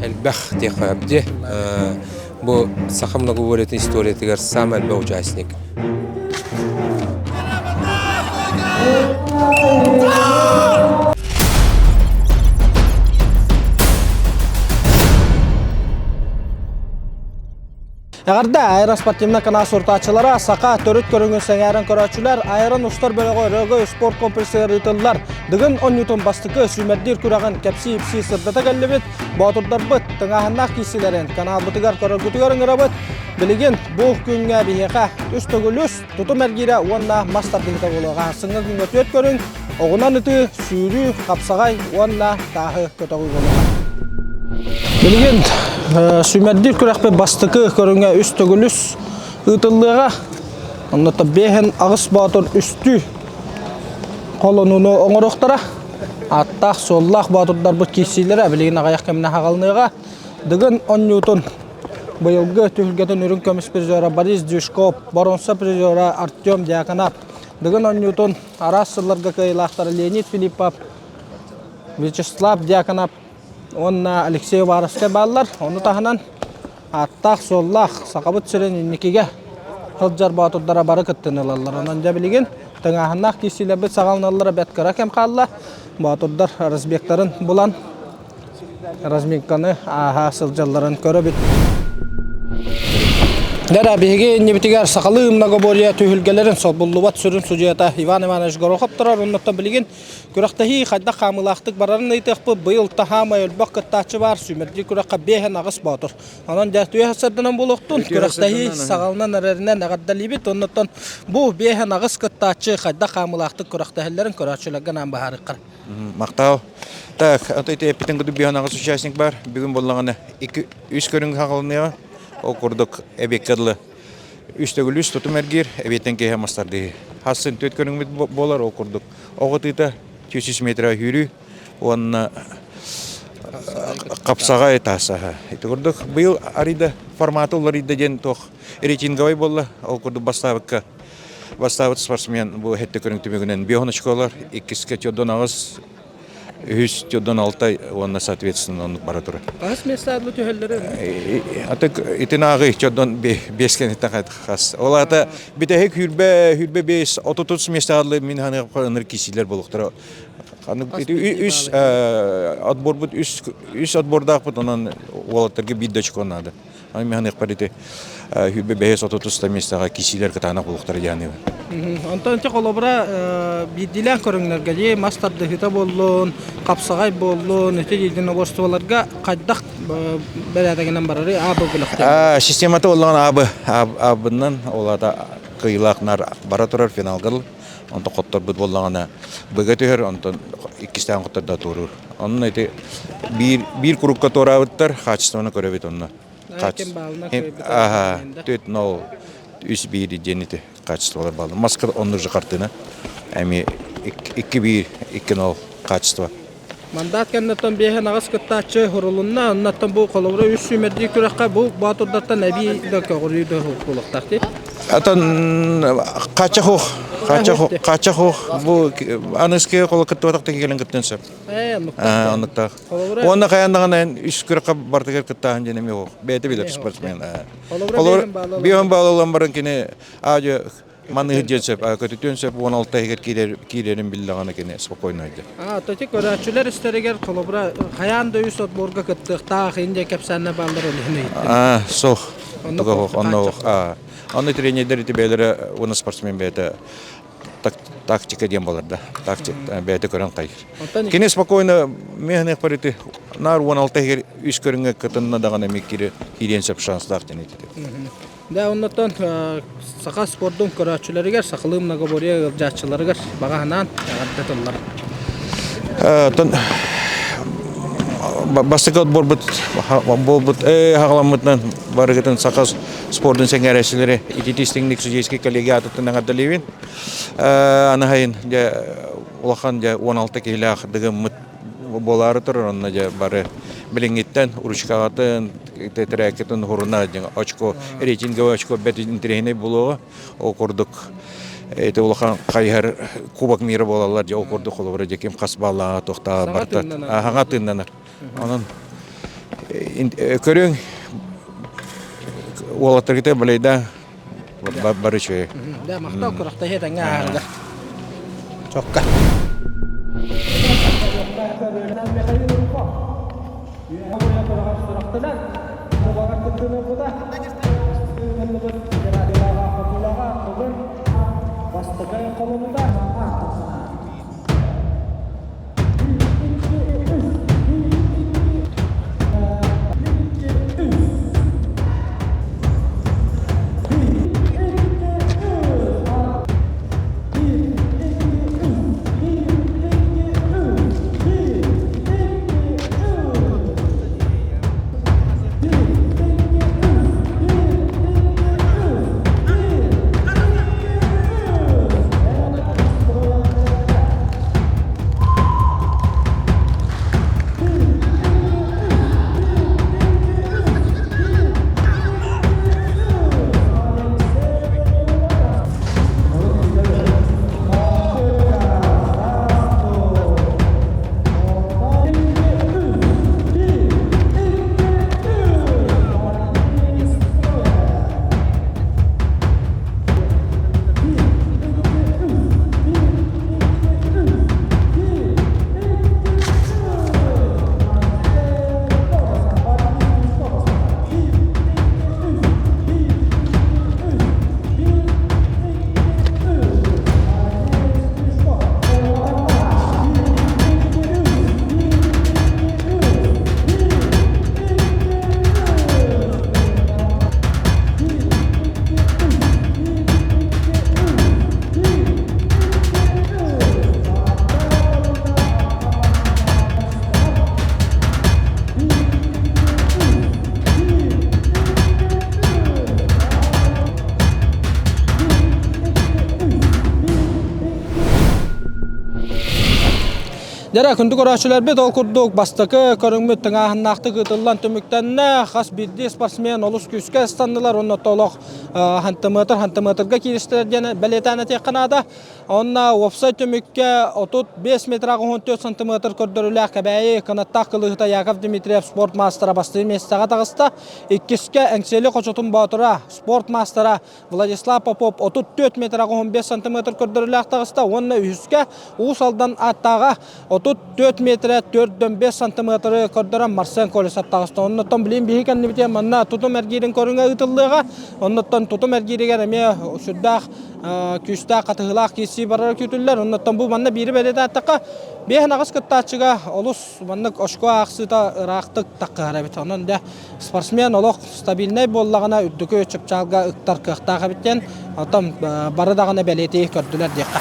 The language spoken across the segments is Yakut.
Элбэх диэххэ сөп Бу саха многоборьетын историятыгар самый элбэх участник. Эҕэрдэ аэроспортивнай канал сурутааччылара саха төрүт көрүҥүн сэҥээрэн көрөөччүлэр Айрон устар бөлөҕө Өрөгөй спорт комплексыгар ыытыллар Дыгын оонньуутун бастакы сүүмэрдиир күрэҕин кэпсии-ипсии сырдата кэллибит. Боотурдарбыт тыҥааһыннаах киирсилэрин каналбытыгар көрөргүтүгэр ыҥырабыт. Билигин бу күҥҥэ биһиэхэ үс төгүл үс тутум эргиирэ уонна мас тардыһыыта буолуоҕа. Сыҥҥа күҥҥэ түөрт көрүҥ, оҕунан ытыы, сүүрүү, хапсаҕай уонна тааһы көтөҕүү буолуоҕа. Билигин сүүмэрдиир күрэхпит бастакы көрүҥэ үс төгүл үс ыытыллыаҕа. Онно биэһин аҕыс боотур үстүү холонууну оҥоруохтара. Ааттаах-суоллаах боотурдарбыт киирсиилэрэ билигин аҕыйах кэминэ хаҕалыныаҕа. Дыгын оонньуутун быйылгы түһүлгэтин үрүҥ көмүс призера Борис Дюшков, боруонса призера Артем Дьяконов, Дыгын оонньуутун араас сылларга кыайыылаахтара Леонид Филиппов, Вячеслав Дьяконов уонна Алексей Уваровскай бааллар. Ону таһынан ааттаах-суоллаах Сахабыт сирин инникигэ сылдьар боотурдара бары кыттыыны ылаллар. Онон дьэ билигин тыҥааһыннаах киирсиилэрбит саҕаланаллара бэрт кыра кэм хаалла. Боотурдар разбегтарын булан разминканы ааһа сылдьалларын көрөбүт. Дара биһиги иннибитигэр сахалыы многоборье түһүлгэлэрин солбуллубат сүрүн судьуйата Иван Иванович Горохов турар. Оннуттан билигин күрэхтэһии хайдах хаамыылаахтык барарын ыйытыахпыт. Быйыл таһаамай элбэх кыттааччы баар. Сүүмэрдии күрэххэ биэһэн аҕыс боотур. Онон дьэ түөһэ сырдынан буолуохтун. Күрэхтэһии саҕаланан эрэринэн эҕэрдэлиибит. Оннуттан бу биэһэн аҕыс кыттааччы хайдах хаамыылаахтык күрэхтэһэллэрин көрөөччүлэргэ наан быһаарыаххара. Махтал. Так, ото ити эппитин курдук биһан аҕыс участник бар. Бүгүн боллаҕына икки үс көрүҥ хаҕалыныаҕа. Ол курдук эбиэккэ дылы үс төгүл үс тутум эргиир, эбиэттэн киэһэ мастардыы. Хассын түөрт көрүҥмүт буолар ол курдук. Оҕо тыыта 200 метр сүүрүү уонна хапсаҕай таасаһа. Ити курдук быйыл арыйда форматы уларыйда диэн туох рейтинговай буолла. Ол курдук бастаабыкка Бастаабыт спортсмен бу хэттэ көрүҥ түмүгүнэн биэһон очколар, иккискэ төрдөн аҕыс, үһүс төрдөн алта уонна соответственно оннук бара турар. Хаһыс место адлы түһэллэрэ? Атык итин ааҕый төрдөн биэс кэнниттэн хас. Ол аата бүтэһик хүрбэ хүрбэ биэс отутус место адлы мин ханыгы ыныр киисилэр болуктара. Үс отборбут үс үс отбордаахпыт онон уолаттарга биир да очко наада. Аны миһаныахпар ити хүбэ бэһис отутуста миэстэҕэ кисиилэр кытаанах булуктара дианыыбын. Онтон ити холобура биирдиилээн көрүҥнэргэ дии мас тардыһыыта буоллун, хапсаҕай буоллун, ити единоборстволарга хайдах бэрээдэгинэн барарый аабы бөлөхтөр? Системата буоллаҕына аабы аабыннан ол аата кыайыылаах нар бара турар финалга онтон хотторбут буоллаҕына быга түһэр онтон иккистээн хоттордо туоруур Онно ити биир биир курукка туораабыттар, хаачыстыбаны көрөбүт онно. Аха, түөрт нол үс биир диэн ити качестволар бааллар. Маска онно же хартыына. Эми икки биир, икки нол качество. Мандат кэнниттэн биэһэн аҕыс кыттааччы хурулунна. Оннуттан бу холобура үс сүүмэрдии күрэххэ бу боотурдартан эбии да көҕүрүү да буолуохтаах дии. Атын хааччах хааччах бу аныскы холо кыттыбатах кэлэн кыттыан сөп. Оннуктаах. Уонна хайаан даҕаны үс күрэххэ бартыгар кыттааһын диэн эмиэ суох. Бэйэтэ билэр спортсмен. Холобура, биэһин баалалан баран кини аадьы маныһы диэн сөп, көтүтүөн сөп 16 иһигэр киирэр киирэрин биллэҕинэ кини спокойно айда. А, тоти көрөөччүлэр истэригэр холобура хайаан да үс отборга кыттыахтаах Индия кэпсээннэ бааллар ол иһин ыйыттым. А, суох. Онно суох. А, онно тренердер ити бэйэлэрэ уонна спортсмен бэйэтэ тактика диэн буолар да тактика бэйэтэ көрөн хайыр кини спокойно миэхэнэхпэр ити наар 16 иһигэр үс көрүҥҥэ кытынна даҕаны эмиэ киириэн сөп шанстаах диэн ити Да, оннуттан саха спордун көрөөччүлэригэр, сахалыы многоборье ыалдьааччыларыгар баҕа санаан эҕэрдэ тыллар. Оттон бастакы отборбут буолбут хаҕаламмытынан барыгытын саха спордун сэҥээрээччилэри итити истиҥник судейский коллегия аатыттан эҕэрдэлиибин. Аны сайын дьэ улахан дьэ 16 киһилээх дыгыммыт буолаары турар онно дьэ бары билиҥҥиттэн ручкаҕытын тэтэрээккитин уһуруна очко рейтинговый очко бэрт интэриэһинэй буолуоҕа ол курдук ити улахан хайыһар кубок мира буолаллар дьэ ол курдук холобура дьэ ким хас бааллааҕа туохтааҕа барыта хаҥа тыыннанар онон. Көрүҥ уолаттаргыта балайда бары үчүгэй. Да, махтал күрэхтэһии этэҥҥэ ааһарга. Чокка. Дьэ, күндү көрөөччүлэрбит, ол курдук бастакы көрүҥмүт тыҥааһыннаахтык ыытыллан түмүктэннэ. Хас биирдии спортсмен олус күүскэ ыстаннылар уонна толох хантымыатыр хантымыатырга кииристилэр диэн бэлиэтээн этиэххэ наада. Онно уопсай түмүккэ 35 метр 14 сантиметр көрдөрүүлээх Кэбээйи кынаттаах кылыыһыта Яков Дмитриев спорт маастара бастыыр миэстэҕэ таҕыста. Иккискэ Эҥсиэли хочотун боотура спорт маастара Владислав Попов 34 метр 15 сантиметр көрдөрүүлээх таҕыста уонна үһүскэ Уус Алдан ааттааҕа 34 метрэ 4,5 сантиметры көрдөрөн Марсен Колесов таҕыста. Оннуттан билин биһи кэннибитигэр манна тутум эргиирин көрүҥэ ыытыллыаҕа. Оннуттан тутум эргииригэр эмиэ сүрдээх күүстээх хатыһыылаах киирсии барара күүтүллэр. Оннуттан бу манна биири бэлиэтээттэххэ, биэһин аҕыс кыттааччыга олус маннык очко аахсыыта ыраахтык таххыһар эбит. Онон дьэ спортсмен олох стабильнай буоллаҕына үрдүкү чыпчаалга ыктар кыахтаах эбит диэн, оттон бары даҕаны бэлиэтии көрдүлэр диэххэ.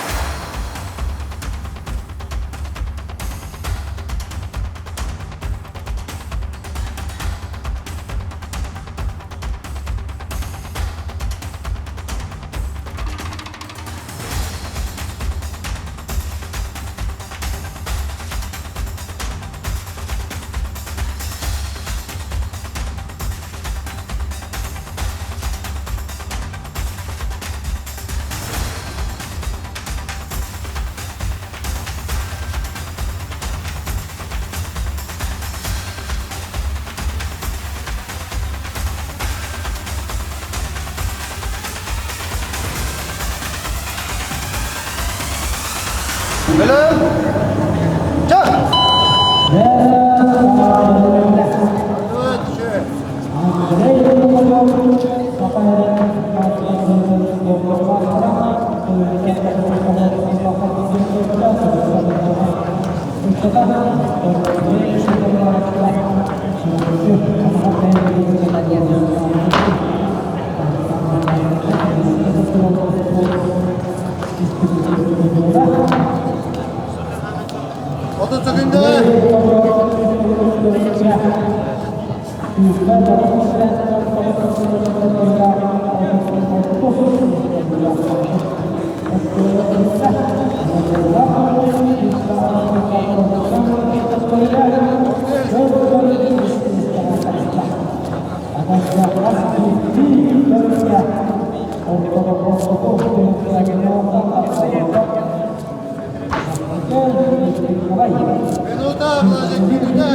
Минута, Владик, минута!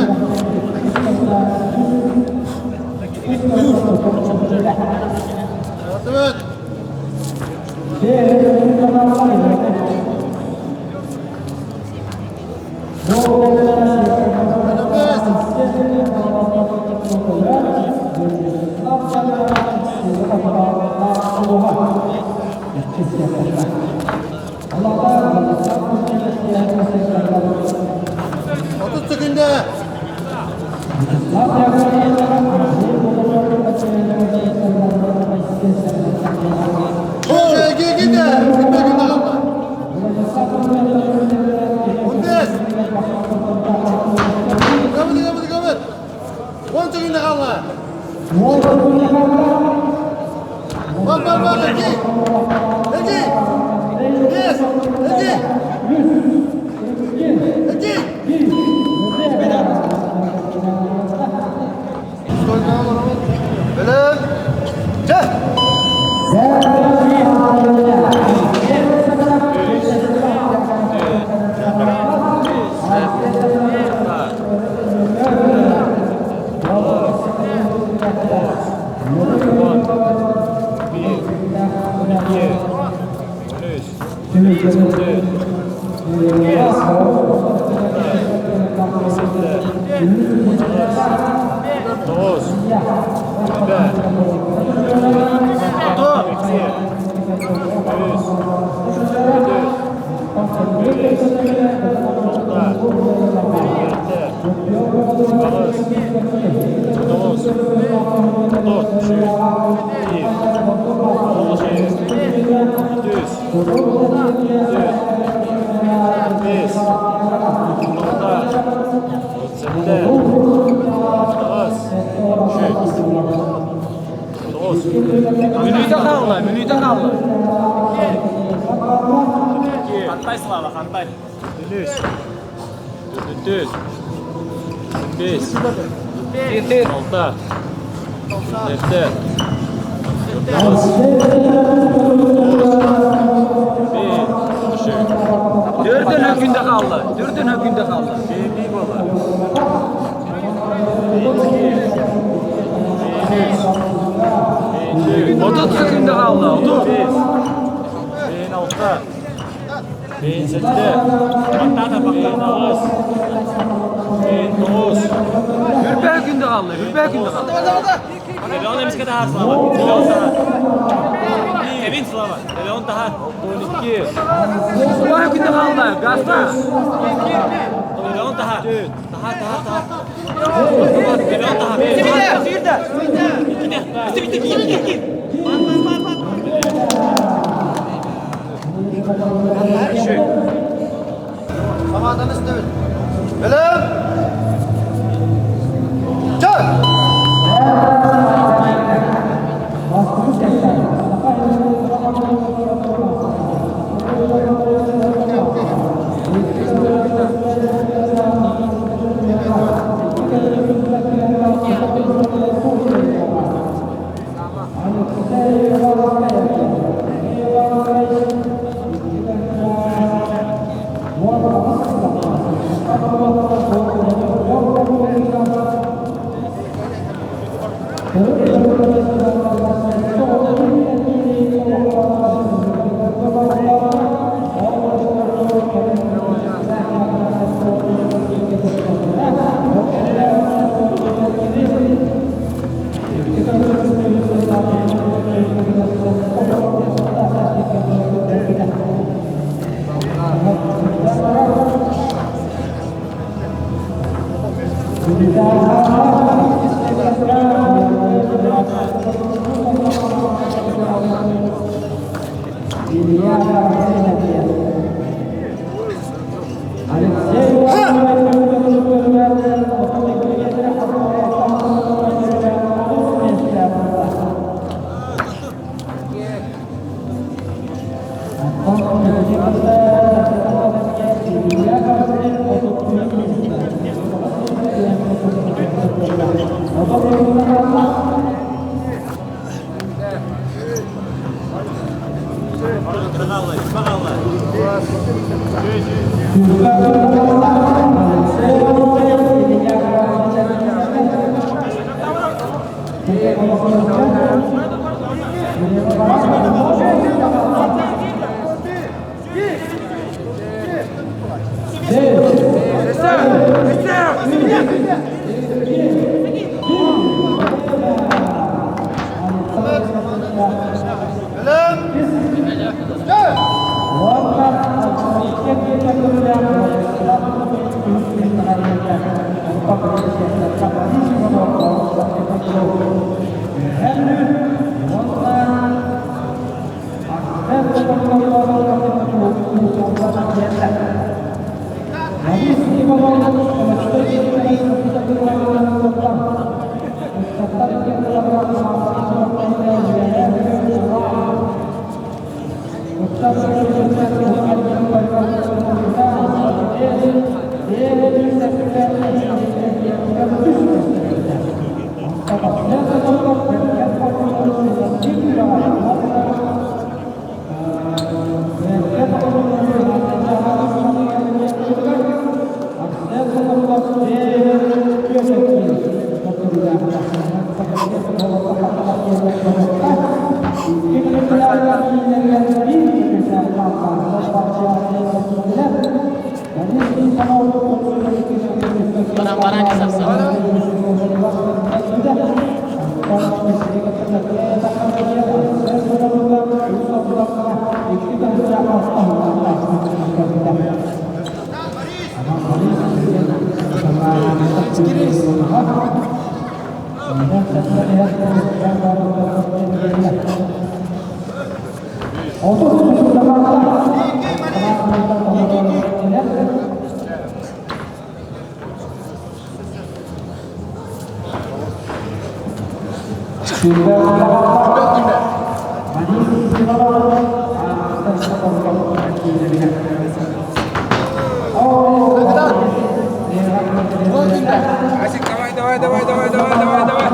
Давай, давай, давай, давай, давай, давай, давай.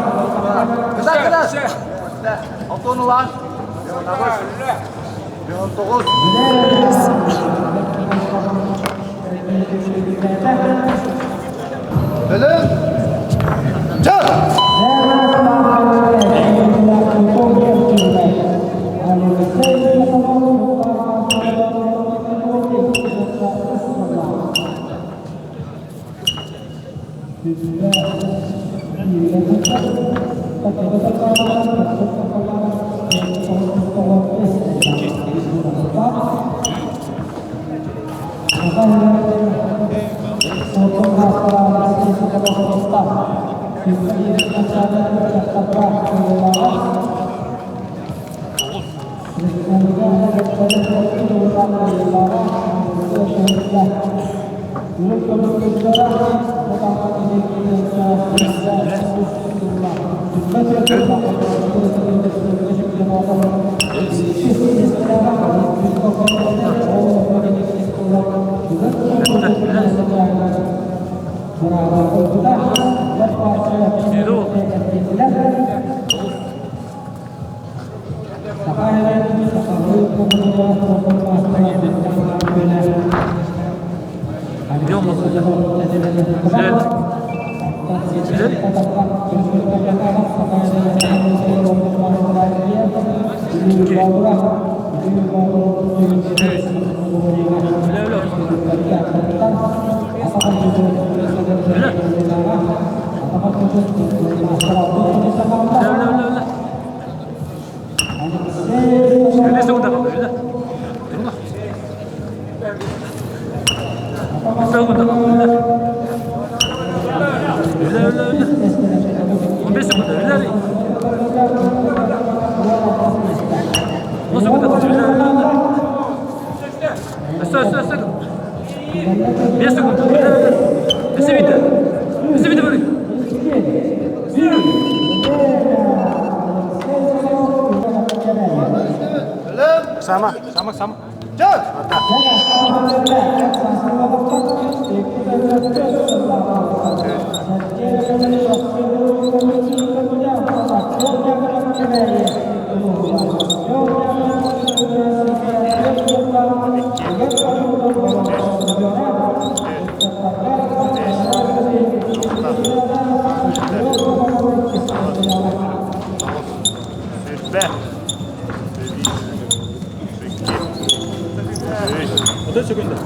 30 секунда.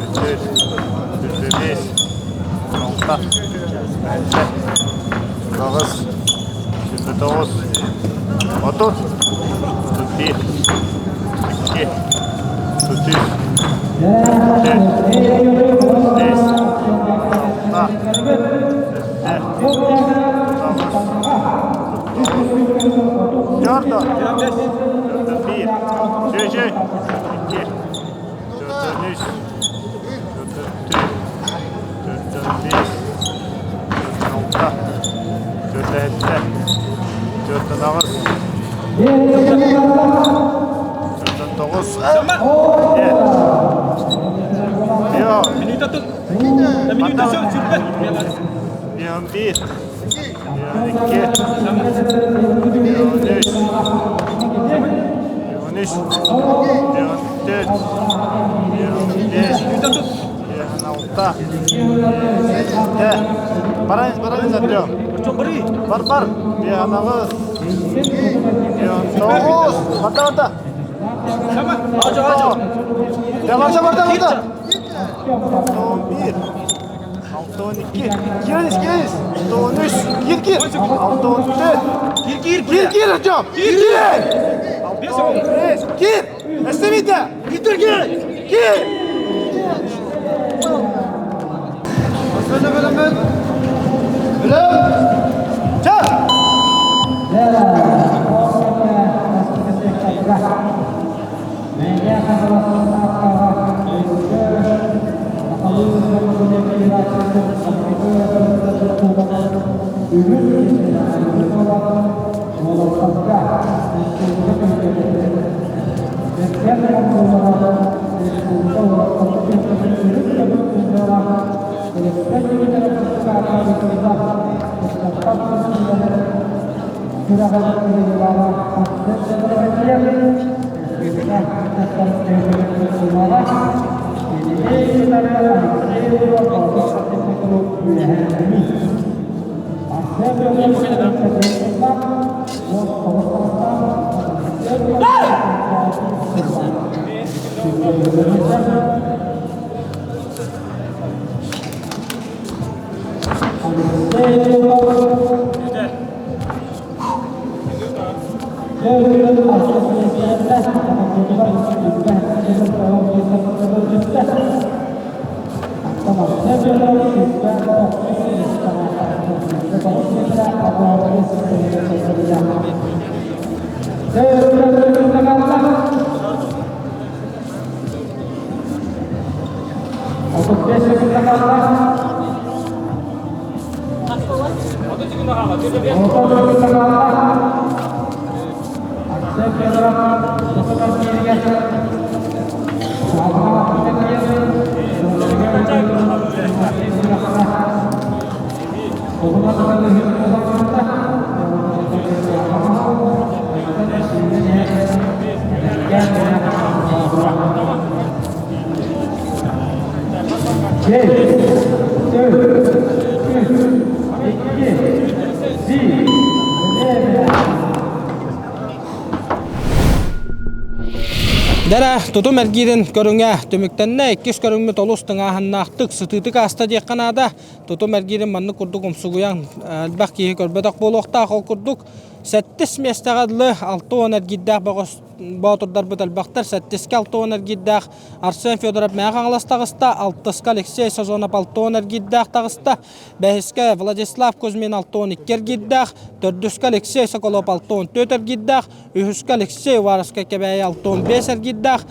Дара тутум эргиирин көрүҥэ түмүктэннэ. Иккис көрүҥмүт олус тыҥааһыннаахтык, сытыытык ааста диэххэ наада. Тутум эргиирин маннык курдук умсугуйан элбэх киһи көрбөтөх буолуохтаах. Ол курдук сэттис миэстэҕэ дылы 60 эргиирдээх бөҕөс боотурдарбыт элбэхтэр. Сэттискэ 60 эргиирдээх Арсен Федоров Мэҥэ Хаҥалас таҕыста, алтыска Алексей Сазонов 60 эргиирдээх таҕыста, бэһискэ Владислав Кузьмин 62 эргиирдээх, төрдүскэ Алексей Соколов 64 эргиирдээх, үһүскэ Алексей Уваровскай Кэбээйи 65 эргиирдээх,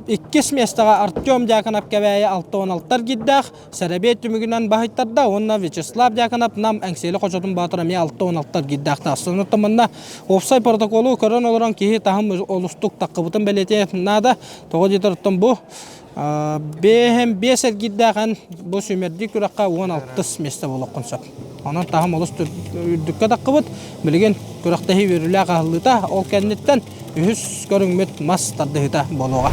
иккис миэстэҕэ Артем Дьяконов Кэбээйи 66 эргиирдээх, Сэрэбиэй түмүгүнэн баһыйтарда уонна Вячеслав Дьяконов Нам Эҥсиэли хочотун баатыра эмиэ 66 эргиирдээх таҕыста. Онон манна уопсай протоколу көрөн олорон киһи таһым олустук таххыбытын бэлиэтиэн наада. Тоҕо диэтэр оттон бу бэһэн биэс эргиирдээх эн бу сүүмэрдии күрэххэ 16 миэстэ буолуоххун сөп. Онон таһым олус үрдүккэ таххыбыт. Билигин күрэхтэһии үөрүүлээх аһыллыыта ол кэнниттэн үһүс көрүҥмүт мас тардыһыыта буолуоҕа.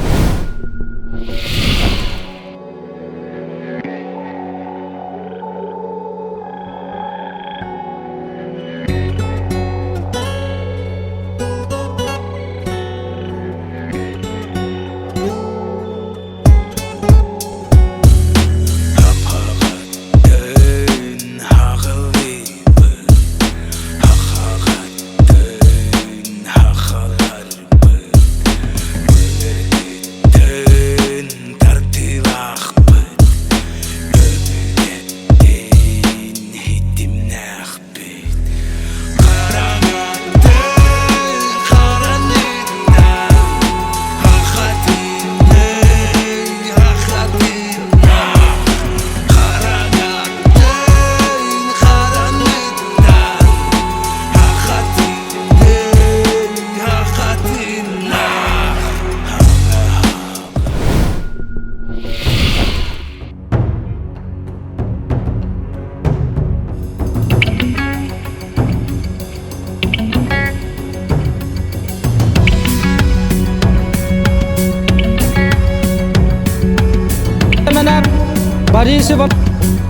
Спасибо.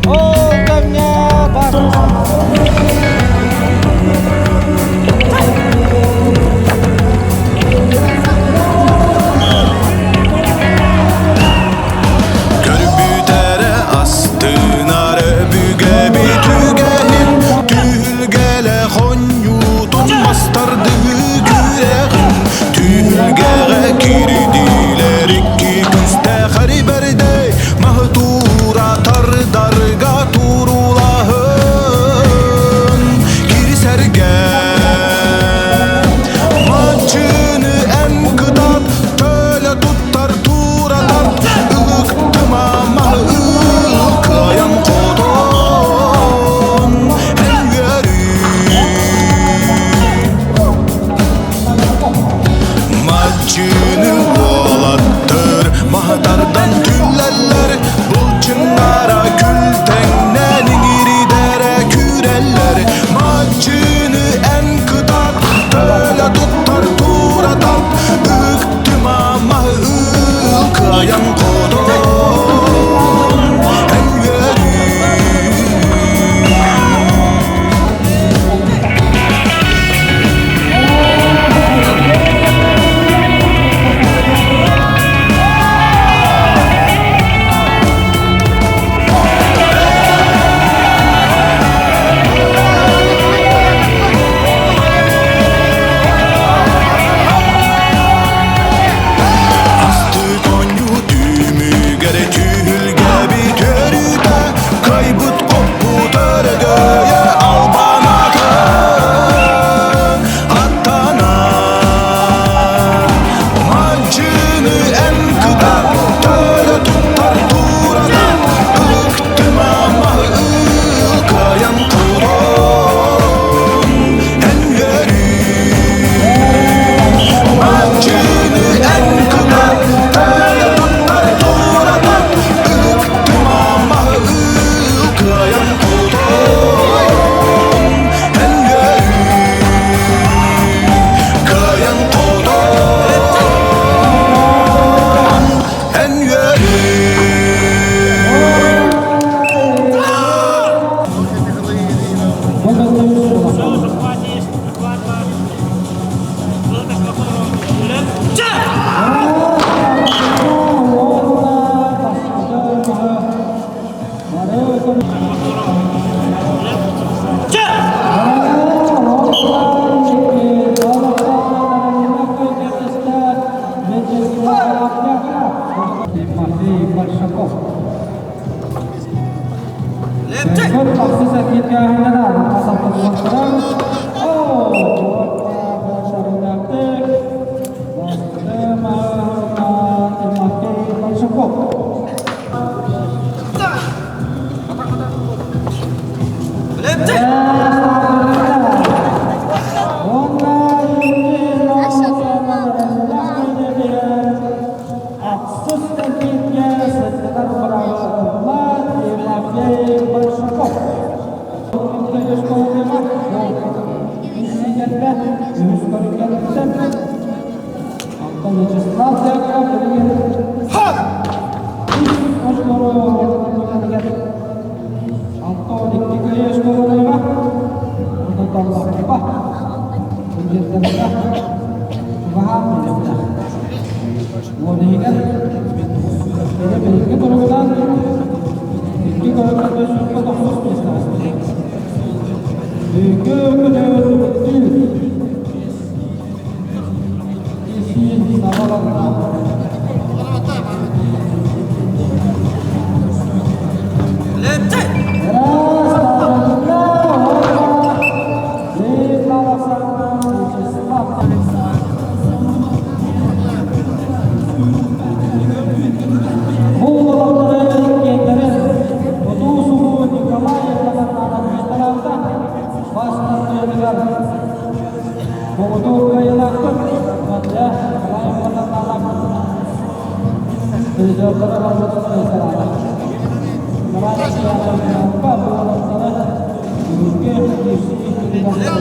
Ол кэмҥэ бар. Көрбүтэрэ астынар өбүгэбит үгэһин Түһүлгэлэ хонньуутун мастардыы күрэҕин Түһүлгэҕэ кирдиилэр икки күстээх эрибэрдэй Маһы туура тардарга туруулаһын Кирсэргэ Маччыны эн кытат төлө туттар туратар Ылыктыма маһы ыл кыайан хотон Эн үөрүү Маччыны уолаттар маһы тардан түллэллэр Былчыҥнара күлтэҥнэн иҥиридэрэ күүрэллэр Маччыны эн кытат төлө туттар тура тарт Ыктыма маһы ыл кыайан хотон Эн үөрүү. Астык оонньуу түмүгэр түһүлгэбит өрүтэ кыайбыт хоппут өрөгөйө албанака аттанар Мадьыны эн кытар төлө туттар туратар ылыктыма маһы ыл кыайан турон эн үөрүү Мадьыны эн кытар төлө туттар туратар ылыктыма маһы ыл кыайан хотон эн үөрүү Кыайан хотон эн үөрүү. Тимофей Большаков. Ахсыс кэлбииккэ сырдатар быраҕыллар Тимофей Большаков. Үһүс көрүҥҥэ Антон Вячеслав Яков билигин үс оскуолу Антон икки кыайыы оскуолаларыгар онтон Таллахпа Ундердерга чугаһаан билимнэ. Уон иһигэр кини билиҥҥи туругунан икки көрүҥҥэ 490 миэстэҕэ Бүгүҥҥү күнү түмүктүүр Исиин саҕаланна. Бу уолаттары иккиэннэрин тутуу-субуу Николай Иванович бас тардыытыгар муҥутуур кыайыылаахтык Матья Николай Ивановна призердара барбытын ыйыталаата. Николай Ивановна уолаттары бүгүҥҥү киирсии түмүгэр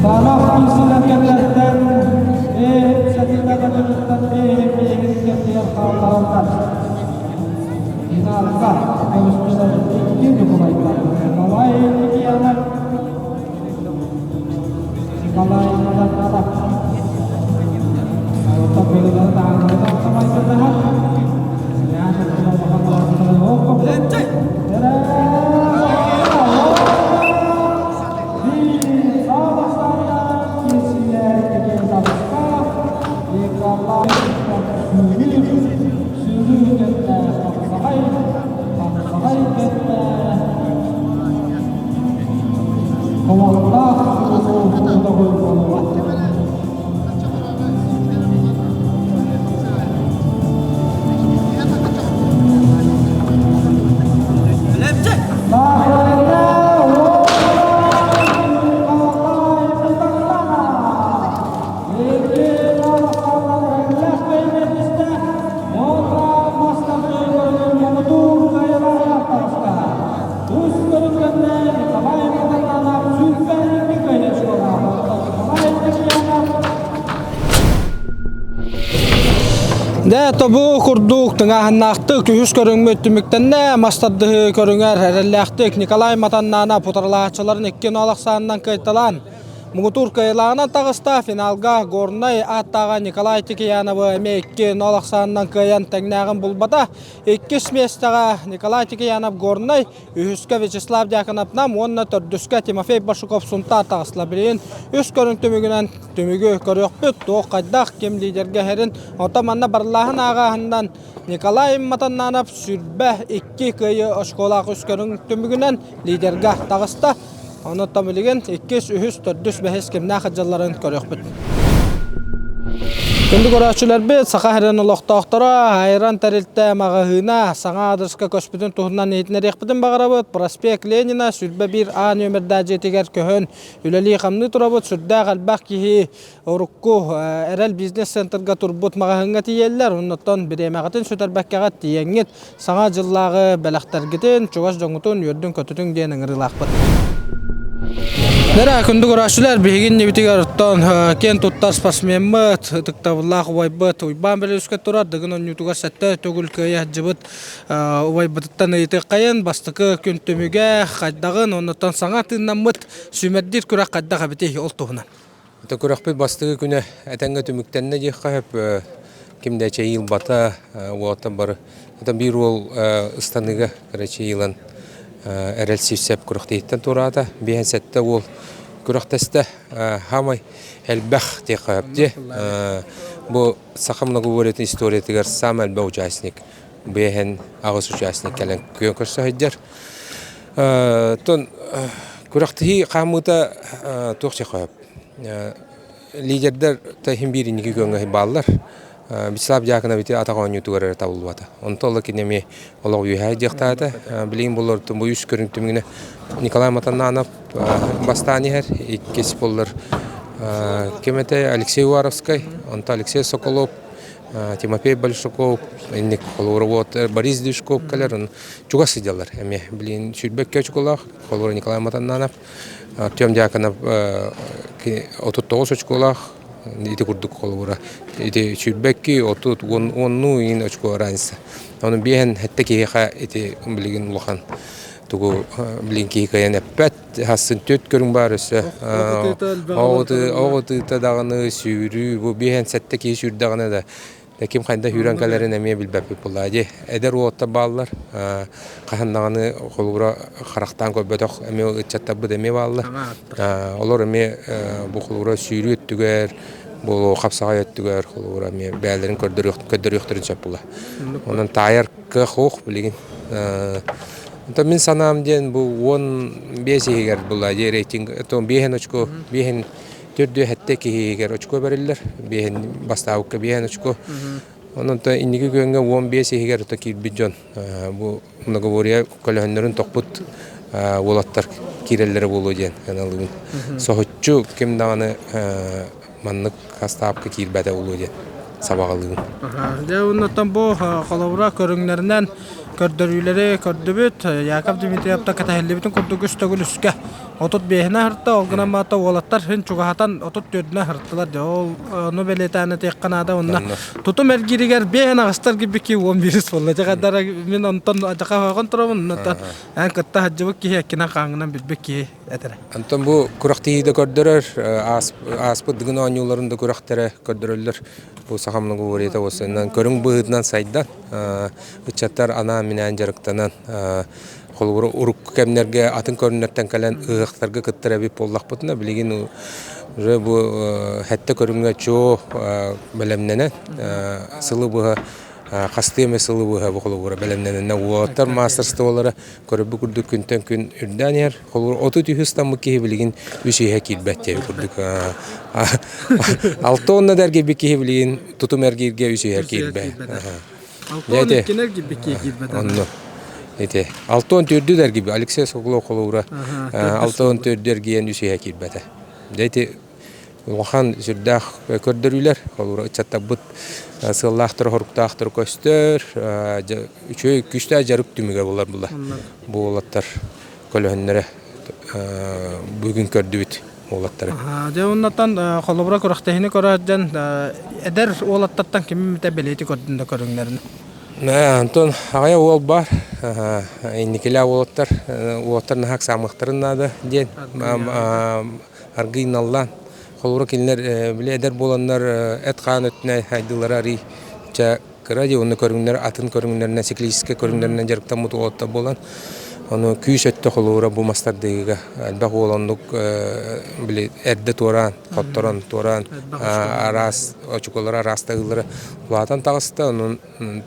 Кытаанах киирсиилэр кэннэттэн сэтиннэ көтөрүттэн биэһин кэрдиэр хааллараллар. Финалга көмүстүлэр икки Ньукулайдар Николай Никиянов, Николай Матаннанов. Холоттаах Дэ тобу курдук тыҥааһыннаахтык үһүс көрүҥмүт түмүктэннэ мас тардыһыы көрүҥэр эрэллээхтик Николай Матаннаана путаралааччыларын икки нол ахсаанынан кыайталаан Муҥутуур кыайыылааҕынан таҕыста. Финалга Горнай ааттааҕа Николай Тикияновы эмиэ 2-0 ахсаанынан кыайан тэҥнээҕин булбата. Иккис миэстэҕэ Николай Тикиянов Горнай, үһүскэ Вячеслав Дьяконов Нам уонна төрдүскэ Тимофей Башуков Сунтаар таҕыстылар. Билигин үс көрүҥ түмүгүнэн түмүгү көрүөхпүт. Туох хайдах, ким лидергэ иһэрин. Оттон манна барыллааһын ааҕааһынынан Николай Матаннанов 22 кыайыы очколаах үс көрүҥ түмүгүнэн лидергэ таҕыста. Онон билигин иккис, үһүс, төрдүс, бэһис кимнээх дьылларын көрүөхпүт. Күндү көрөөччүлэрбит, Саха сирин олохтоохторо Айран тэрилтэ маҕаһыына саҥа аадырыска көспүтүн туһунан иһитиннэриэхпитин баҕарабыт. Проспект Ленина 21 А нүөмэрдээх дьиэтигэр көһөн үлэлии-хамныы турабыт. Сүрдээх элбэх киһи урукку Эрэл бизнес-центрга турбут маҕаһыыҥҥа тиийэллэр. Оннуттан бириэмэҕитин сүтэрбэккэҕит тиийэҥҥит Саҥа дьыллааҕы бэлэхтэргитин, чугас дьоҥҥутун үөрдүҥ-көтүтүҥ диэн ыҥырыылаахпыт. Нэрэ, күндү көрөөччүлэр, биһиги иннибитигэр оттон киэн туттар спортсмеммыт, ытыктабыллаах убайбыт Уйбаан Бэлүүскэ турар Дыгын оонньуутугар сэттэ төгүл кыайа сылдьыбыт убайбытыттан ыйытыаххайын, бастакы күн түмүгэ хайдаҕын, оннуттан саҥа тыыннаммыт сүүмэрдиир күрэх хайдах эбитий ол туһунан. Күрэхпит бастакы күнэ этэҥҥэ түмүктэннэ диэххэ сөп. Ким да эчэйии ылбата, уолаттар бары. Биир уол ыстаныыга эчэйии ылан эрэл сипсэп күрэхтэһииттэн туораата. Биэһэн сэттэ уол күрэхтэстэ. Хаамай элбэх диэххэ сөп дии. Бу саха многоборьетын историятыгар самый элбэх участник. Биэһэн аҕыс участник кэлэн күөн көрсө сылдьар. Оттон күрэхтэһии хаамыыта туох сөп. Лидердэр иһин биир инники күөҥҥэ бааллар. Вячеслав Дьяконов ити атах оонньуутугар эрэ табыллыбата. Онто ыла кини эмиэ олох үөһээ дьиэхтаата. Билигин буллар бу үс көрүҥ түмүгүнэ Николай Матаннанов бастаан иһэр. Иккис буоллар ким этэ Алексей Уваровскай, онто Алексей Соколов, Тимофей Большаков, инник холобура вот Борис Движков кэлэр, чугас сылдьаллар эмиэ. Билигин сүүрбэккэ очколоох, холобура Николай Матаннанов, Артем Дьяконов 39 очколоох, ити курдук холобура ити сүүрбэкки, отут, уоннуу иин очко разница. Ону биэһэн сэттэ киһиэхэ ити билигин улахан тугу билигин киһи кыайан эппэт. Хасын түөрт көрүҥ баар өссө. Оҕо ытыыта даҕаны сүүрүү, бу биэһэн сэттэ киһи сүүрдэҕинэ да ким хайда сүүрэн кэлэрин эмиэ билбэппит буоллаа дии. Эдэр уолаттар бааллар. Хаһан даҕаны холобура харахтаан көрбөтөх эмиэ ыччаттарбыт эмиэ бааллар. Олор эмиэ бу холобура сүүрүү өттүгэр, бу хапсаҕай өттүгэр холобура эмиэ бэйэлэрин көрдөрүөхтэрин сөп буолар. Онон таайар кыах суох билигин. Онтон мин санаам диэн бу 15 иһигэр буолла дии рейтинг, биэһин очко, биэһин төрдүө сэттэ киһигэр очко бэриллэр, биэһин бастаабыкка биэһин очко. Онон инники күөҥҥэ 15 иһигэр ото киирбит дьон бу многоборье көлөһөннөрүн тохпут уолаттар киирэллэрэ буолуо диэн аналыыбын. Соһуччу ким даҕаны маннык хастаапка киирбэтэ буолуо диэн. сабаҕалыыбын. Дьэ, оннуттан бу холобура көрүҥнэринэн көрдөрүүлэри көрдүбүт. Яков Дмитриевта кэтэһиллибитин курдук үс төгүл үскэ 35-инэ аһарта, ол гынан баран уолаттар син чугаһатан 34-үнэ аһартылар. Дьэ, ол ону бэлиэтээн этиэххэ наада. Онно тутум эргииригэр биэһин аҕыстар кирбикки 11 буолла. Дьэ, хадара мин онтон адьаха хойгон турабын. Онтон эн кытта сылдьыбыт киһи эккинэн хааҥҥынан билбит киһи этэрэ. Онтон бу күрэхтэһии да көрдөрөр, ааспыт Дыгын оонньууларын да күрэхтэрэ көрдөрөллөр. Бу саха многоборьета уопсайынан көрүҥ быһыытынан сайдан, ыччаттар анаан-минээн дьарыктанан, холобура урукку кэмнэргэ атын көрүҥнэртэн кэлэн ыһыахтарга кыттар эбит буоллахпытына, билигин уже бу сэттэ көрүҥҥэ чуо бэлэмнэнэн, сылы быһа хастыы эмэ сылы быһа бу холобура бэлэмнэнэннэ уолаттар маастарстволара көрөрбүт курдук күнтэн күн үрдээн иһэр. Холобур, 33 ыстаммыт киһи билигин үс иһэ киирбэт диэби курдук. Алта уонна да эргийбит киһи билигин тутум эргииргэ үс иһэр киирбэт. Алта эргийбит киһи киирбэт. Онно. Ити. 64 да эргийбит. Алексей Соколов холобура 64 эргийэн үс иһэ киирбэтэ. Дьэ ити улахан сүрдээх көрдөрүүлэр, холобура ыччаттарбыт сыаллаахтара-соруктаахтара көстөр, үчүгэй күүстээх дьарык түмүгэ буолар була. Бу уолаттар көлөһүннэрэ бүгүн көрдүбүт уолаттары. Дьэ оннуттан холобура күрэхтэһиини көрөөт дьон эдэр уолаттартан кими эмитэ бэлиэтии көрдүн да көрүҥнэрин. Антон аҕыйах уол баар, инникилээх уолаттар, уолаттар наһаа ыксаамыахтарын наада диэн аргыый наллаан холобура кинилэр били эдэр буоланнар эт-хаан өттүнэн сайдыылара арыый чэ кыра дии уонна көрүҥнэр атын көрүҥнэринэн циклическэй көрүҥнэринэн дьарыктаммыт уолаттар буолан ону күүс өттө холобура бу мастардыыга элбэх уол оннук били эрдэ туораан хотторон туораан араас очукуолара араастаһыылара улаатан таҕыста онон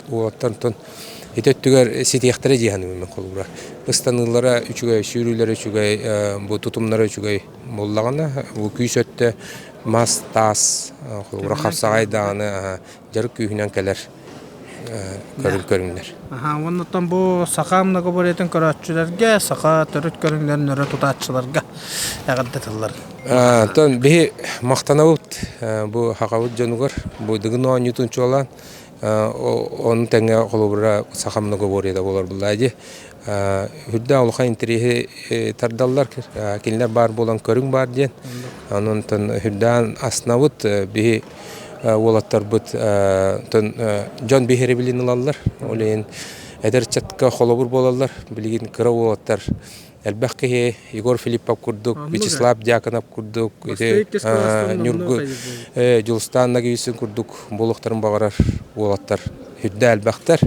уолаттар онтон ити өттүгэр ситиэхтэрэ дии саныыбын мин холобура. Ыстаныылара үчүгэй, сүүрүүлэрэ үчүгэй, бу тутумнара үчүгэй буоллаҕына, бу күүс өттө мас, таас, холобура хапсаҕай даҕаны дьарык күүһүнэн кэлэр көрүҥ көрүҥнэр. Уоннаттан бу саха многоборьетын көрөөччүлэргэ, саха төрүт көрүҥнэрин өрө тутааччыларга эҕэрдэ тыллар. Оттон биһи махтанабыт бу сахабыт дьонугар, бу Дыгын оонньуутун чуолаан Ону тэҥэ холобура саха многоборьета буолар буллаа дии. Үрдээх улахан интэриэһи тардаллар. Кинилэр баар буолан көрүҥ баар диэн. Онон үрдээн астынабыт. Биһи уолаттарбыт дьон биһирэбилин ылаллар. Ол иһин эдэр ыччатка холобур буолаллар. Билигин кыра уолаттар элбэх киһи Егор Филиппов курдук, Вячеслав Дьяконов курдук, ити Ньургу Дьулустаан Нагиевичтин курдук буолуохтарын баҕарар уолаттар үрдэ элбэхтэр.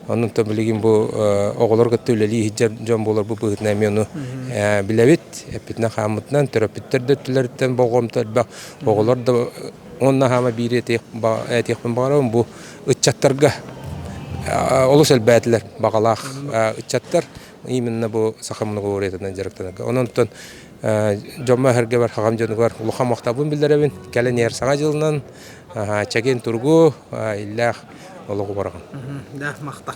Онон билигин бу оҕолор кытта үлэлии сылдьар дьон буоларбыт быһыытынан эмиэ ону билэбит, эппитинэн-хааммытынан, төрөппүттэр да өттүлэриттэн болҕомто элбэх, оҕолор да уонна хаама биири этиэхпин баҕарабын бу ыччаттарга олус элбээтилэр баҕалаах ыччаттар именно бу саха многоборьетынан дьарыктанарга. Онон дьоммо эһэргэбэр хаҕам дьонугар улахан махталбын биллэрэбин. Кэлэн иһэр саҥа дьылынан чэгиэн туругу, иллээх олоҕу бараҕын. Да, махтал.